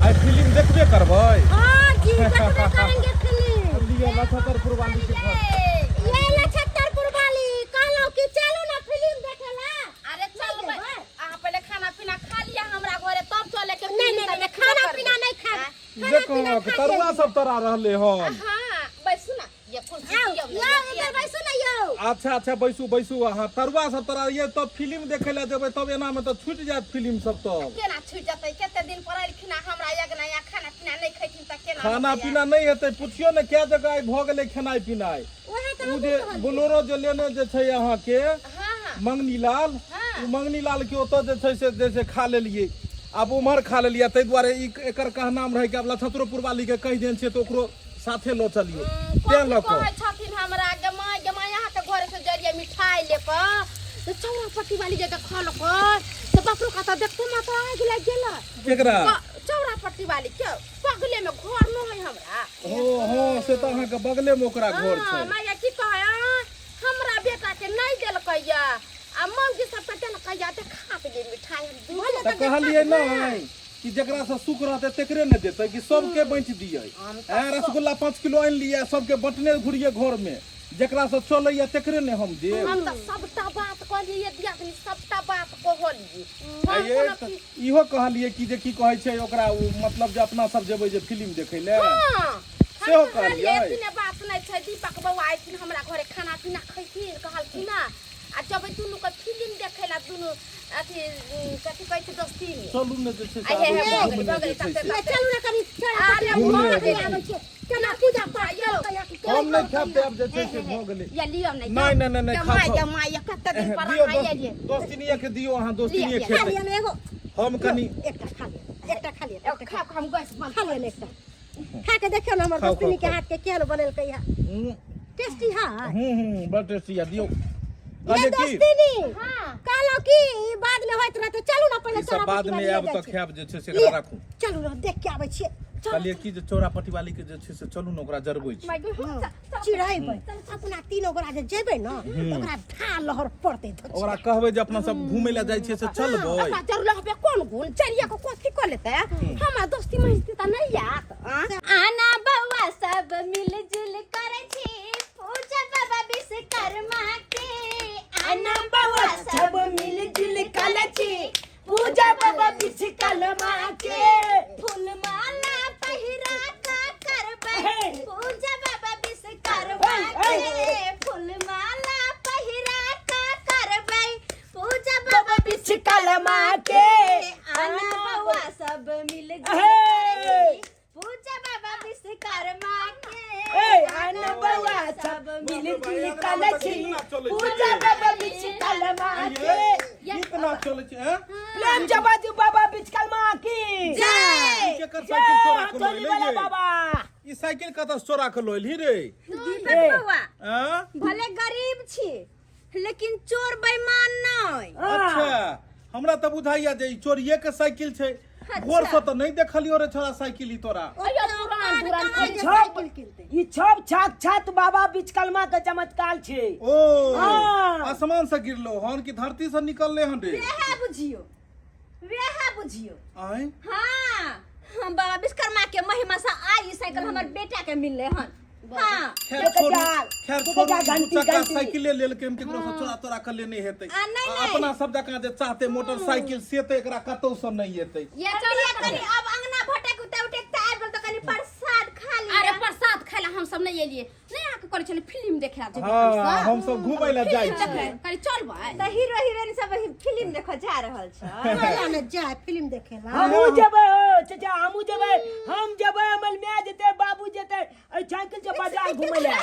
आइ फिल्म देखबे करबै। हाँ जी, देखबे करेंगे फिल्म। लिअ नक्षत्रपुर वाली के घर। ये नक्षत्रपुर वाली कहलहुँ कि चलू ना फिल्म देखे ला। अरे चल, अहाँ पहिले खाना पीना खा लिया हमरा घरे तब चले के। नहीं नहीं नहीं, खाना पीना नहीं खाब। देखो तरुआ सब तरा रहले हन। हाँ बैसू ना, ये कुर्सी आओ दियौ ने, यौ ये इधर बैसू ना यौ। अच्छा अच्छा, बैसू बैसू। अहाँ तरुआ सब तरा ये तब फिल्म देखे ला जेबै, तब एना में तऽ छूटि जायत फिल्म सब। तब केना छूटि जेतै? कते दिन पर एलखिन हमरा अगना, या खाना पीना नहि खैथिन तऽ केना खाना हेतै? पीना नहि हेतै? पुछियो ने कै जगह आइ भऽ गेलै खेनाइ पिनाइ। वएह तऽ ओ जे बोलेरो जे लेने जे छै अहाँके हाँ हाँ मंगनी लाल, ओ मंगनी लाल के ओतऽ जे छै से जे छै खा लेलियै, आब उम्हर खा लेलियै, ताहि दुआरे ई एकर कहनाम रहै कि आब लछतरोपुर वाली के कहि देने छियै तऽ ओकरो साथे लऽ चलियै, तें लऽ कऽ। कहै छथिन हमरा गे माय, गे माय, अहाँके घरे से जरिए मिठाई ले कऽ तऽ चौरा पट्टी वाली जे देखलकै तऽ बाप रे, कतऽ देखते मात्र आगि लागि गेलै। केकरा? चौरा पट्टी वाली के बगले में घर न है हमरा। हो हो, से तऽ अहाँके बगले में ओकरा घर हाँ, छै। माय की कहै, हमरा बेटा के नहीं देलकै या आ मौगी सबके देलकै या, देखा देलियै मिठाई हम दूध। तऽ कहलियै नहि कि जकरा से सुख रहतै तेकरे ने देतै कि सबके बाँटि दियै? ऐं, रसगुल्ला 5 किलो आनि लियै, सबके बँटने घुरियै घर में, जकरा से चलैया तेकरे ने हम देब। हम तऽ सबटा बात कहलियै दियादनी, सबटा बात कहलियै हम। आ ये कोनो तऽ इहो कहलियै कि जे की कहै छै ओकरा, ओ मतलब जे अपना सब जेबै जे फिल्म देखै लए। हाँ, हम सेहो कहलियै। कहलियै। एथिने बात नहि छै, दीपक बौआ अयथिन हमरा घरे, खाना पीना खैथिन कहलखिन ना, आ जेबै दुनू के फिल्म देखै ला, दुनू अथी कथी कहै छै दोस्ती में। चलू ने जे छै से आ हे हे, आबू भऽ गेलै, घूमने भऽ गेलै, जे छै से। ले चलू ना कनी चौरा अरे पट्टी घूमने वाली जेबै। आबै छियै, केना पूजा पाठ यौ। हम नहि खायब तऽ आब जे छै से भऽ गेलै। या लियौ ने। नहि, नहि, नहि, नहि, खाउ, माय खाउ। गे माय, कते दिन पर दियौ अहाँ एलियै। दोस्तिनिये के दियौ, अहाँ दोस्तिनिये लिअ, खा खेतै। लिअ ने एगो। हम कनी एकटा खा लिअ, एकटा खा लिअ, एकटा खा, हम गैस बंद खा लिअ ने एकटा। खा के देखियौ ने हमर खाउ, दोस्तिनी के खाउ, हाथ के केहन बनेलकै है। टेस्टी है। हूँ, बड़ टेस्टी है, दियौ। ये कहलियै की दोस्तिनी हाँ। कहलहुँ कि ई बाद में होइत रहतै, चलू ने पहिले ई सब चौरा बाद पट्टी में वाली आयब लऽ तऽ जाइ खायब जे छै से छी। एकरा राखू। चलू ने देख के आबै छियै। कहलियै की जे चौरा पट्टी वाली के जे छै से चलू ने ओकरा जरबै छी। माय गे, चिढ़ेबै अपना तीनो गोरा जे जेबै ने तऽ ओकरा ढा लहर पड़तै। ओकरा कहबै जे अपना सब घूमै लए जाइ छियै से चलबै। ओकरा जरूर हबे कोन गुण चलिया के कथी कऽ लेतै? हमरा दोस्ती महिस्ती तऽ नहि आयत आँ? आना बउआ सब मिलजुल करै छी पूजा बाबा विश्वकर्मा के। आना बउआ सब मिलजुल कल छी पूजा बाबा विश्वकर्मा के। फूल माला पहिरा का करबै हे। पूजा बाबा विश्वकर्मा हे, के। फूल माला पहिरा का करबै पूजा बाबा बाबा विश्वकर्मा के। आना बउआ सब मिलजुल हे। करै छी पूजा बाबा विश्वकर्मा के। ए आना बउआ सब मिलजुल कल छी पूजा बाबा विश्वकर्मा के। इतना चलै छै हैं? प्रेम जबाजू बाबा विश्वकर्मा की जय। ई केकर साइकिल चोरा के चोरी लऽ वाला एलियै? बाबा। ई साइकिल कतऽ से चोरा के लऽ एलही रे? दीपक ए। बउआ, आँ? भले गरीब छी लेकिन चोर बेईमान नहीं। अच्छा, हमरा तऽ बुझाइया जे ई चोरिये के साइकिल छै। भोर से तऽ नहि देखलियो रे छोरा साइकिल ई तोरा। अयो पुरान पुरान कहाँ जे छप साइकिल किनतै? ई छप साक्षात बाबा विश्वकर्मा के चमत्कार छै। ओ हाँ। आसमान से गिरलो हन कि धरती से निकलले हन रे? वएह बुझियो, वएह बुझियो। आँय? हाँ, हम बाबा विश्वकर्मा के महिमा से आई साइकिल हमर बेटा के मिलले हन। हाँ। खैर देखै छोड़ू, जा, खैर देखै छोड़ू, जा, ई दू घंटी, चक्का घंटी। साइकिले लेलकै हम, केकरो से चोरा तोरा के लेने हेतै। आ, नहीं, आ, नहीं। अपना सब जकाँ जे चाहते मोटरसाइकिल से तऽ एकरा कतौ से नहि एतै। ये चलिए कनी अब अंगना भटक उठे उठे आबि गेल तऽ कनी प्रसाद खा लिअ। अरे प्रसाद खाय ला। हम सब नहीं एलिए नहीं आके करे छले फिल्म देखे आ जेबै हाँ हम सब घूमै लए जाइ फिल्म छी देखे कहली चलबै। तऽ हीरो हीरोइन सब फिल्म देखऽ जा रहल छै। चला ने जाय फिल्म देखे ला। हमहूँ जेबै हो चाचा, हमहूँ जेबै, हम जेबै, हमर माय जेतै, बाबू जेतै, एहि साइकिल से बाजार घूमै लए।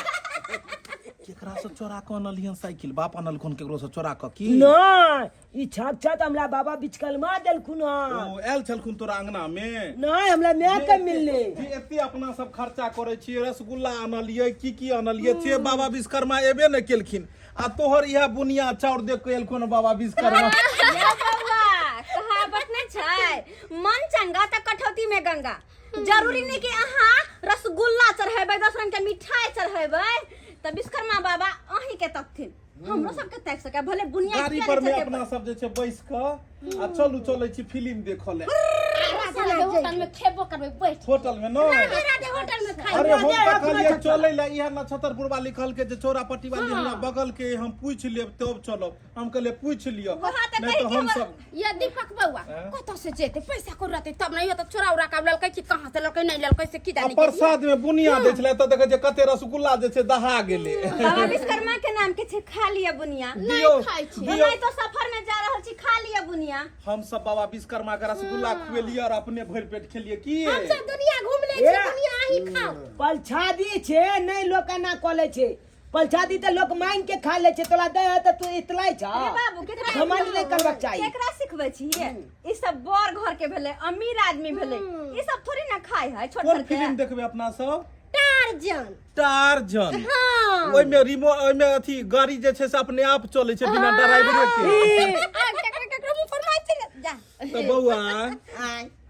केकरा से चोरा कऽ अनलियन साइकिल? बाप अनलखुन केकरो से चोरा कऽ की? नहि, ई छाप छाप हमरा बाबा बिचकलमा देलखुन हन। ओ आयल छलखुन तोरा अंगना में? नहि, हमरा माय के मिललै। जे एते अपना सब खर्चा करै छियै, रसगुल्ला अनलियै, की की अनलियै, से बाबा विश्वकर्मा एबे नहि केलखिन आ तोहर इएह बुनिया चाउर देख के एलखुन बाबा विश्वकर्मा। ये बौआ, कहावत नहि छै, मन चंगा तऽ कठौती में गंगा। जरूरी नहीं कि अहाँ रसगुल्ला चढ़ेबै, 10 रंग के मिठाई चढ़ेबै तऽ विश्वकर्मा बाबा अहीं के तकथिन, हमरो सबके ताकि सकै भले बुनिया गाड़ी किया पर नहि में चढ़ेबै। अपना सब जे छै बैस कऽ आ चलू चलै छी फिल्म देखऽ ले। राधे होटल में खेबो करबै बैठ होटल में न राधे राधे होटल में खाइ। अरे हम तऽ अपना कहलियै छप्पर। चलै लए, इएह नक्षत्रपुर वाली कहलकै जे चौरापट्टी वाली हमरा बगल के, हम पूछि लेब तब चलब। हम कहलियै पूछि लिअ, वहाँ तऽ नहि तऽ कहै कि हम हमर- सब ये दीपक बौआ हैं? कतऽ से जेतै, पैसा को रहतै तब नहि, तऽ चोरा उरा के ललकै कि कहाँ से ललकै नहि ललकै से की आ जाने। प्रसाद में बुनिया दै छलै तऽ देखै छियै कते रसगुल्ला जे छै दहा गेलै। बाबा विश्वकर्मा के नाम के छै खा लिअ बुनिया। दियौ खाइ छी। दियौ। नहीं तो सफर में जा रहल छी, खा लिअ बुनिया। हम सब बाबा विश्वकर्मा के रसगुल्ला खुएलियै और अपने भरि पेट खेलियै की? हम सब दुनिया घूम लै छी, दुनिया अहीं खाओ। पलछादी छै, नहि लोक एना कऽ लै छै। पलछादी तऽ लोक मांगि के खा लै छै, तोरा दै है तऽ तू इतलै छ। अरे बाबू, केकरा घमंड नहि करबाक चाही। केकरा सिखबै छियै? ई सब बड़ घर के भेलै, अमीर आदमी भेलै, ई सब थोड़ी ना खाय है छोट कोन घर के। फिल्म देखबै अपना सब? टार्जन। टार्जन। हाँ। ओहिमे रिमो ओहिमे अथी गाड़ी जे छै से अपने आप चलै छै बिना ड्राइवरे के। आ केकरा केकरा मुंह पर मारि छै जा। तऽ बौआ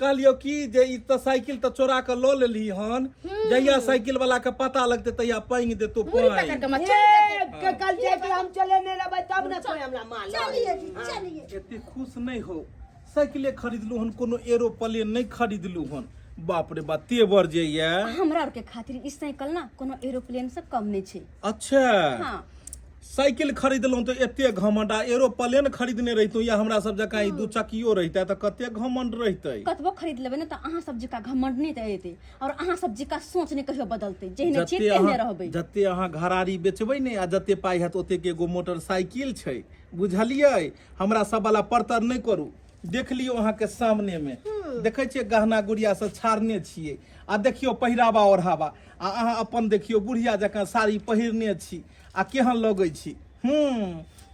कहलियौ की जे ई तऽ साइकिल तऽ चोरा कऽ लऽ लेलही हन, जहिया साइकिल वाला के पता लगतै तहिया पानि देतौ मुड़ी पानि। पकड़ के मत ए, कल जाके हम चले नहि रहबै तब ने कोई हमरा मारल। चलिए जी चलिए। एते खुश नहि हो, साइकिले खरीदलू हन, कोनो एरोप्लेन नहि खरीदलू हन। बाप रे बाप, तेवर जे ये हमरा आर के खातिर ई साइकिल ना कोनो एरोप्लेन से कम नहीं छै। अच्छा। हाँ। साइकिल खरीदलहुँ तऽ एते घमंड, आ एरोप्लेन खरीदने रहितहुँ या हमरा सब जकाँ ई दू चकियो रहितै तऽ कते घमंड रहितै। कतबो खरीद लेबै ने तऽ अहाँ सब जकाँ घमंड नहि तऽ एतै और अहाँ सब जकाँ सोच नहि कहियो बदलतै, जेहने छियै जते तेहने अहाँ रहबै। जते अहाँ घरारी बेचबै ने आ जते पाइ हैत ओते के एगो मोटरसाइकिल छै, बुझलियै? हमरा सब वाला परतर नहि करू। देख लियौ अहाँके सामने में देखै छियै गहना गुड़िया सब छाड़ने छियै आ देखियौ पहिरावा ओढ़ावा, आ अहाँ अपन देखियौ बुढ़िया जकाँ साड़ी पहिरने छी आ केहन लगै छी।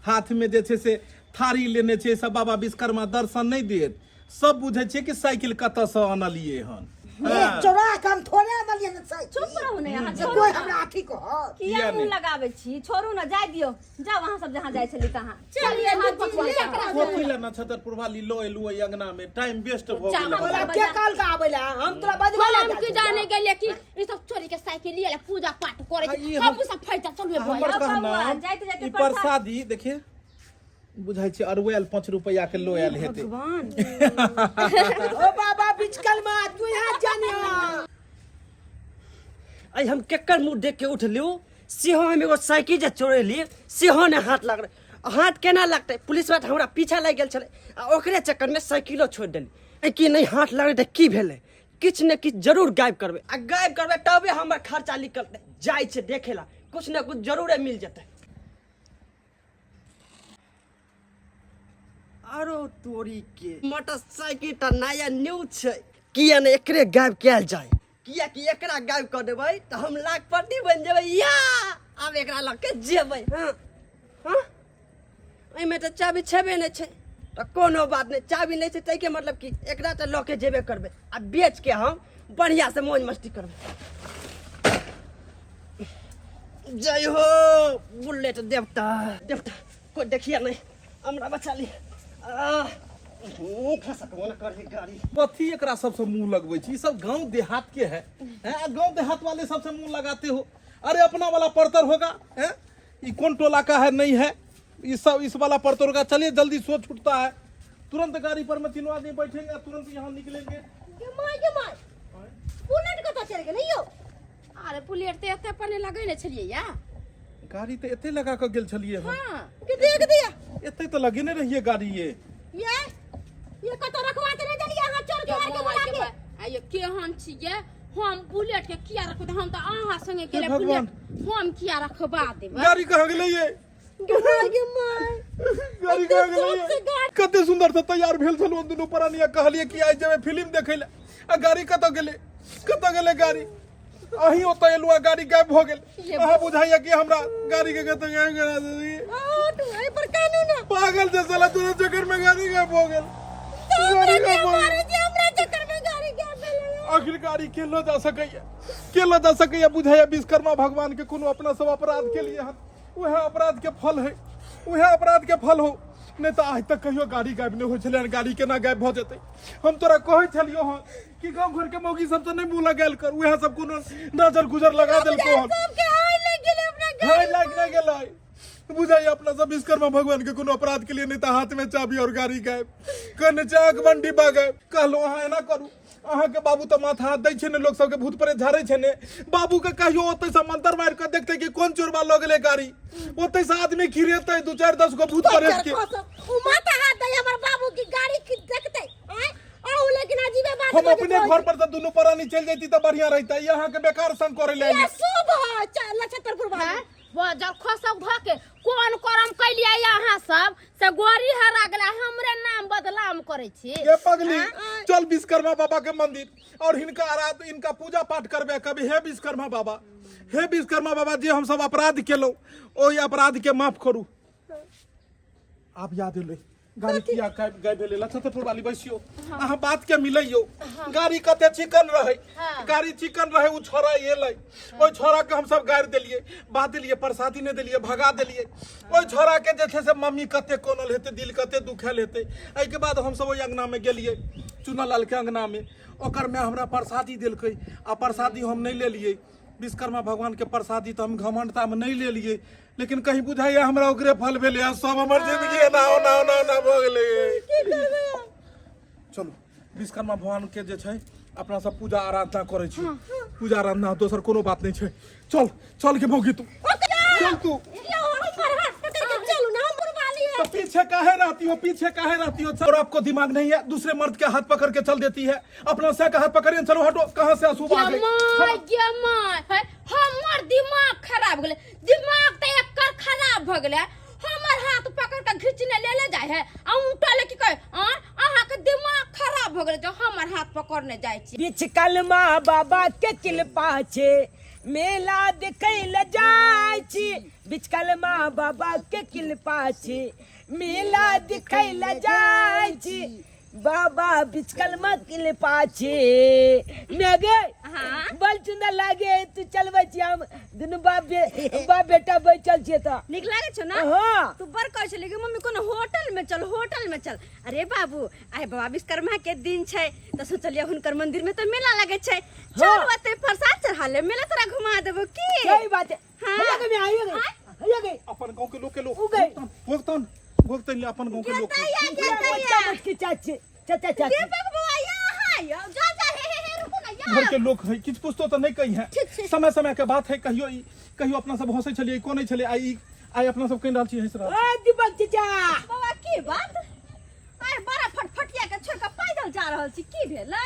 हाथ में जे छै से थारी लेने छै, सब बाबा विश्वकर्मा दर्शन नहि देत। सब बुझै छियै कि साइकिल कतऽसँ अनलियै हन। ए, चोरा के हम थोड़े अनलियै हन साइकिल। चुप रहू ने अहाँ, जे छोड़ू कोइ ना। हमरा अथी कहत। किया किया मुँह नहि? लगाबै छी? छोड़ू ने, जाय दियौ, जाउ अहाँ सब जहाँ जाइ छली तहाँ। चलिए दीपक बौआ। कथी लए नक्षत्रपुर वाली लऽ एलू एहि अंगना में, टाइम वेस्ट भऽ गेल। तोरा के कहल का आबै ला? हम तोरा बजबै ला हम जाइ की छियौ। जाने गेलियै कि ई सब चोरी के साइकिल लिए पूजा पाठ करे आ छै। ई हम सब फैसा चलू हमर बौआ। कहना बौआ, जाइते जाइते ई प्रसाद- प्रसादी देखिए बुझाइ छै अरुआयल 5 रुपैआ के लो आयल हेतै। भगवान। ओ बाबा बिचकलमा तू यहाँ जानिया। आई हम केकर मुँह देख के उठलू, सेहो हम एगो साइकिल जे चोरेली सेहो ने हाथ लगलै। हाथ केना लगतै, पुलिस बात हमरा पीछा लागि गेल छलै आ ओकरे चक्करमे साइकिलो छोड़ि देली। ए कि नहि हाथ लगलै तऽ की भेलै, किछु ने किछु जरूर गायब करबै आ गायब करबै तबे हमर खर्चा निकलतै। जाइ छै देखै ला, किछु ने किछु जरूरे मिल जेतै। आरो तोरी के मोटरसाइकिल तऽ नया न्यू छै, किया ने एकरे गायब कयल जाय, किया कि एकरा गायब कऽ देबै तऽ हम लाखपति बनि जेबै। या आब एकरा लऽ के जेबै। हाँ हाँ, एहिमे तऽ चाबी छेबे नहि छै, तऽ कोनो बात नहि, चाबी नहि छै ताहिके मतलब कि एकरा तऽ लऽ के जेबे करबै आ बेच के हम बढ़िआँसँ मौज मस्ती करबै। जय हो बुलेट देवता, देवता कोई देखिए नहीं, हमरा बचा ली। खसकबो न करही गाड़ी। कथी एकरा सबसे मुंह लगबै छी? ई सब गांव देहात के है, हैं? आ गांव देहात वाले सबसे मुंह लगाते हो। अरे अपना वाला परतर होगा, हैं? ई कौन टोला का है नहीं है, ई सब इस वाला परतर होगा। चलिए जल्दी सो छूटता है, तुरंत गाड़ी पर में तीनों आदमी बैठेंगे, तुरंत यहाँ निकलेंगे। गे my, गे my, bullet कतऽ चलि गेलै यौ? अरे बुलेट तऽ एते पने लगेने छलियै या। गाड़ी तऽ एते लगा कऽ गेल छलियै हम। हाँ। के देख दिया। एते तऽ लगेने रहियै गाड़ी ये। ये कतऽ रखवा के नहि देलियै अहाँ चोर चोर के बुला के। आइयो केहन छियै? हम बुलेट के किया रखबै? हम तऽ अहाँ संगे गेले भगवान। बुलेट हम किया रखबा देबै? गाड़ी कहाँ गेलै ये? गे माय, गाड़ी कहाँ गेलै ये? कते सुंदर से तैयार भेल छलहुँ दुनू प्राणी आ कहलियै कि आइ जेबै फिल्म देखै लए, आ गाड़ी कतऽ गेलै? कतऽ गेलै गाड़ी? अहीं ओतऽ एलहुँ आ गाड़ी गायब भऽ गेल। अहाँ बुझाइया कि हमरा गाड़ी के कतऽ गायब करा देलियै? तू एहि पर कानू ना। पागल छै साला, तोरा चक्कर में गाड़ी गायब भऽ गेल, गाड़ी गायब भऽ गेल। जे हमरा चक्कर में गाड़ी गायब भेलै। आखिर गाड़ी के लऽ जा सकैया? के लऽ जा सकैया? बुझाइया विश्वकर्मा भगवान के कोनो अपना सब अपराध के लिए हन, उएह अपराध के फल है, उएह अपराध के फल हो। नहि तऽ आइ तक कहियो गाड़ी गायब नहि होइ छलै हन, गाड़ी केना गायब भऽ जेतै? हम तोरा कहै छलियौ हन कि गाँव घर के मौगी सब से नहि मुँह लगायल कर, उएह सब कोनो नजर गुजर लगा देलको हन। सबके आइ लागि गेलै अपना। हाय, लागि नहि गेलै। बुझाइया अपना सब विश्वकर्मा भगवान के कोनो अपराध के लिए, नहीं तऽ हाथ में चाबी और गाड़ी गायब, कहने छै आँख बन डिब्बा गायब। कहलहुँ अहाँ एना करू, अहाँके बाबू तऽ माथा हाथ दै छै ने, लोक सबके भूत प्रेत झाड़ै छै ने, बाबू के कहियो ओतै से मंत्र मारि कऽ देखतै कि कोन चोरबा लऽ गेलै गाड़ी, ओतै से आदमी खिरेतै दू चारि 10 गो भूत प्रेत के। ओ माथा हाथ दै हमर बाबू की गाड़ी की देखतै? आँय, अहूँ लेकिन अजीबे बात हम बजैत अपने रहै घर पर से दुनू प्राणी चलि जैती तऽ बढ़िया रहितै, ई अहाँके बेकार संग करै लए छी। एलियै। शुभ है लछतरपुर वाली। जब खसब धऽ के कोन करम कैलियै अहाँ सब से गोरी हरा गेलै, हमरे नाम बदनाम करै छी। ये पगली, चल विश्वकर्मा बाबा के मंदिर और हिनका आराध, इनका पूजा पाठ करबे। कभी हे विश्वकर्मा बाबा, हे विश्वकर्मा बाबा, जे हम सब अपराध केलहुँ ओहि अपराध के माफ करू। आब याद एलै गाड़ी किया गायब गायब भेलै। लछतपुर वाली, बैसियो, अहाँ बात के मिलैयो। गाड़ी कते चिकन रहे, गाड़ी चिकन रहे। उ छोरा एलै, ओहि छोरा के हमसब गारि देलियै, बात देलियै, प्रसादी नहि देलियै, भगा देलियै। ओहि छोरा के जे छै से मम्मी कते कोनल हेतै, दिल कते दुखायल हेतै। एहिके बाद हमसब ओहि अंगना मे गेलियै, चुनालाल के अंगना मे, ओकर माय हमरा प्रसादी देलकै आ प्रसादी हम नहि लेलियै। विश्वकर्मा भगवान के प्रसादी तऽ हम घमंडता मे नहि लेलियै, लेकिन कहीं बुझाइया हमरा ओकरे फल भेलै आ सब हमर जिंदगी एना ओना ओना ओना भऽ गेलै। चलू, विश्वकर्मा भगवान के जे छै अपना सब पूजा आराधना करै छी, पूजा आराधना, दोसर कोनो बात नहि छै। चल चल के मौगी, तू चल तू। चलू ना, हम वाली है। तो पीछे काहे रहती हो? पीछे काहे रहती हो? और आपको दिमाग नहीं है? दूसरे मर्द के हाथ पकड़ के चल देती है। अपना से का हाथ पकड़िए, चलो हटो। कहाँ से आंसू आ गे गई? माय, गे माय, है हमर दिमाग खराब गेलै। दिमाग तऽ एकर खराब भऽ गेलै, हमर हाथ पकड़ के घिचने ले ले जाइ है आ उठा ले की कहे आ अहाँके दिमाग खराब भऽ गेलै जो हमर हाथ पकड़ने जाइ छी। बिच कलमा बाबा के किलपा छे, मेला देखै ल जाइ छी। बिच कलमा बाबा के किलपा छे, मेला देखै ल जाइ छी। बाबा बिचकलमा किलपा छे। मेगे हाँ। बड़ सुंदर लागे तू चलबै छी, हम दुनू बाप बेटा बैठल छियै तऽ नीक लागै छौ ना? हाँ। तू बड़ कहै छली कि मम्मी कोनो होटल में चल, होटल में चल। अरे बाबू, आइ बाबा विश्वकर्मा के दिन छै तऽ सोचलियै हुनकर मंदिर में तऽ मेला लगै छै, चल ओतै प्रसाद चढ़ा ले, मेला तोरा घुमा देबो की। सही बात है। हाँ। हैया गई, आइए गई, हैया गई। अपन गांव के लोग के लोग उ गए। भोगतन भोगतन ले अपन गांव के लोग के। मोटका मोटकी चाची, चाचा चाची। दीपक बौआ, यहाँ आइयो, जा जा, हे हे हे, रुकू ना यहाँ। घर के लोग है, किछु पूछतो तऽ नहि कही है। समय समय के बात है, कहियो ई कहियो अपना सब हंसै छलियै, कोनै छलियै, आइ ई आइ अपना सब कहि रहल छी, हंसि रहल छी। ओ दीपक चाचा। बौआ, की बात? आइ बड़ा फटफटिया के छोड़ के पैदल जा रहल छी, की भेलै?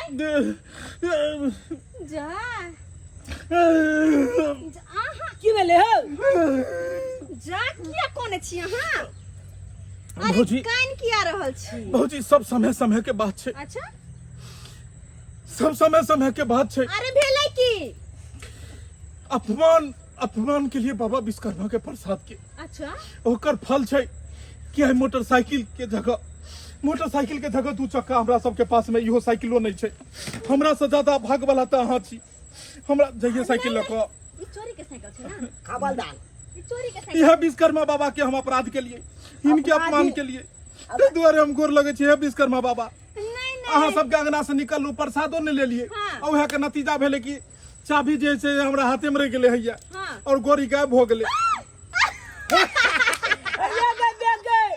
जा जा, अहाँ की भेलै हौ? जा, किया कोने छी अहाँ? अरे भौजी। कान किया रहल छी? भौजी, सब समय समय के बात छै। अच्छा। सब समय समय के बात छै। अरे भेलै की? अपमान, अपमान के लिए बाबा विश्वकर्मा के प्रसाद के। अच्छा। ओकर फल छै कि आइ मोटरसाइकिल के जगह, मोटरसाइकिल के जगह दू चक्का हमरा सबके पास में इहो साइकिलो नहीं छै। हमरा से ज्यादा भाग वाला तऽ अहाँ छी। हमरा जइए साइकिल लऽ कऽ। ई चोरी के साइकिल छै ना? खबरदार। ई चोरी के साइकिल। यह विश्वकर्मा बाबा के हम अपराध के लिए, इनके अपमान के लिए, ताहि दुआरे हम गोर लगै छी। हे विश्वकर्मा बाबा, नहीं नहीं, अहाँ सबके अंगना से निकललहुँ, प्रसादो नहि लेलियै। हाँ। आ उएह के नतीजा भेलै कि चाभी जे छै हमरा हाथे में रहि गेलै हैया हाँ। और गोरी गायब भऽ गेलै। हैया गई, देख गई,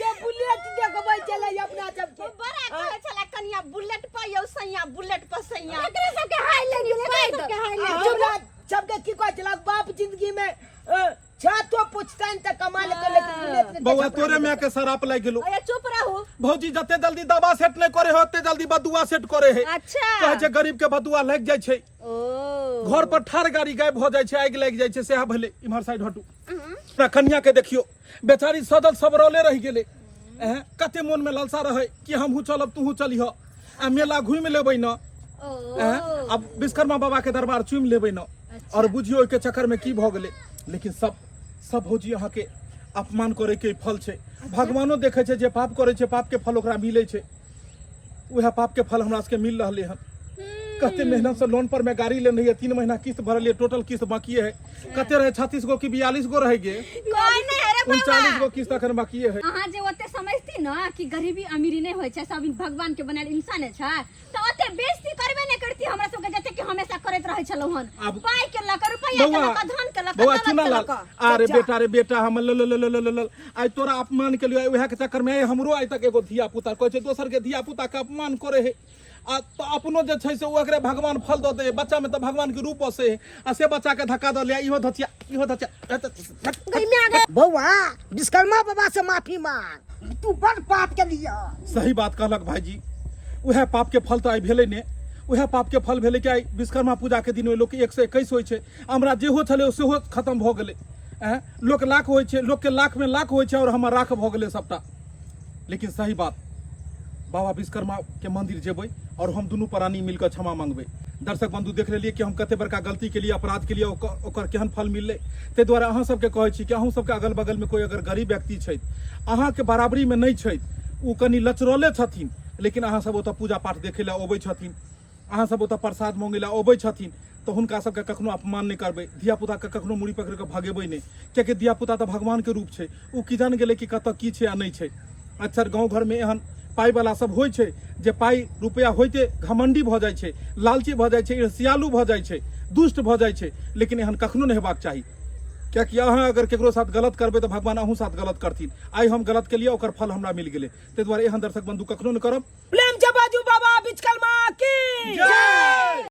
ये बुलेट देखबै चलै अपना सबके। बड़ा कहै छला कनिया बुलेट पर यौ सैया, बुलेट पर सैया। एकरे सबके हाय लागि गेलै, एकरे सबके हाय आ लागि गेलै। हमरा सबके की कहै छला बाप जिंदगी में छतो पुछतनि तऽ कमा लेतो, लेकिन बुलेट के बौआ, तोरे माय के शराप लागि गेलो। अरे चुप रहू। भौजी जते जल्दी दवा सेट नहि करे है ओते जल्दी बदुआ सेट करे है। अच्छा। कहै छै गरीब के बदुआ लागि जाइ छै। ओ घर पर ठार गाड़ी गायब भऽ जाइ छै, आगि लागि जाइ छै, सएह भेलै। इम्हर साइड हटू। अपना कन्या के देखियौ, बेचारी सदल सबरले रहि गेलै। एँ, कते मोन में लालसा रहै कि हमहूँ चलब तूहूँ चलिह आ मेला घुमि लेबै न। एँ, आब विश्वकर्मा बाबा के दरबार चुमि लेबै न। और बुझियौ ओहिके चक्कर में की भऽ गेलै। लेकिन सब सब भौजी अहाँके अपमान करे के फल छै। भगवानो देखै छै जे पाप करे छै, पाप के फल ओकरा मिलै छै। उएह पाप के फल हमरा सबके मिल रहलै हन। कते मेहनत से लोन पर में गाड़ी लेने रहियै, 3 महीना किस्त भरलियै, टोटल किस्त बाकिए है। कते रहे, 36 गो कि 42 गो रह गे? कोई नहीं है रे बाबा। 39 गो किस्त अखन बाकिए है। अहाँ जे ओते समझती न कि गरीबी अमीरी नहीं होइ छै, सब भगवान के बनायल इंसान छै, तऽ ओते बेइज्जती करबे नहीं करती हमरा सबके, जते कि हमेशा करैत रहै छलहुँ हन। आब पाइ के लऽ कऽ, रुपैया के बौआ, लऽ कऽ, धन के लऽ कऽ, बौआ दौलत के चुना लऽ लाल कऽ। अरे बेटा रे बेटा, हम ल ल ल ल ल ल आइ तोरा अपमान के लिए उएह के चक्कर में हमरो आइ तक एगो धिया पुता कहै छै दोसर के धिया पुता के अपमान करे है, आ तऽ अपनो जे छै से ओकरे भगवान फल दऽ दे। बच्चा में तऽ भगवान के रूप बसे है, आ से बच्चा के धक्का दऽ लिया, इहो धचिया इहो धचिया। बौआ विश्वकर्मा बाबा से माफी मांग, तू बड़ पाप के लिया। सही बात कहलक भाईजी, उएह पाप के फल तऽ आइ भेलै ने। उएह पाप के फल भेलै कि आइ विश्वकर्मा पूजा के दिन लोक 121 होइ छै। हमरा जेहो छलै सेहो खत्म भऽ गेलै। एँ, लोक लाख होइ छै, लोकके लाख में लाख होइ छै, और हमर राख भऽ गेलै सबटा। लेकिन सही बात, बाबा विश्वकर्मा के मंदिर जेबै और हम दुनू प्राणी मिलकर क्षमा मांगबै। दर्शक बंधु देख लेलिए कि हम कते बड़का गलती के लिए, अपराध के लिए ओकर केहन फल मिललै। ताहि दुआरे अहाँ सबके कहै छी कि अहूँ सबके अगल बगल में कोई अगर गरीब व्यक्ति छथि, अहाँके बराबरी में नहि छथि, ओ कनि लचरले छथिन, लेकिन अहाँ सब ओतऽ पूजा पाठ देखै लए अबै छथिन, अहाँ सब ओतऽ प्रसाद मांगै लए अबै छथिन, तऽ हुनका सबके कखनो अपमान नहि करबै। धियापुताके कखनो मुड़ी पकड़ि कऽ भगेबै नहि, कियाकि धियापुता तऽ भगवानके रूप छै। ओ की जान गेलै कि कतऽ की छै आ नहि छै। अक्सर गाँव घरमे एहन पाइवला सब होइ छै जे पाइ रुपैआ होइते घमण्डी भऽ जाइ छै, लालची भऽ जाइ छै, ईर्ष्यालु भऽ जाइ छै, दुष्ट भऽ जाइ छै। लेकिन एहन कखनो नहि हेबाक चाही, कियाकि अहाँ अगर केकरो साथ गलत करबै तऽ भगवान अहूँ साथ गलत करथिन। आइ हम गलत केलियै, ओकर फल हमरा मिल गेलै। ताहि दुआरे एहन दर्शक बंधु कखनो नहि करब। प्रेम से बाजू बाबा विश्वकर्मा की जय।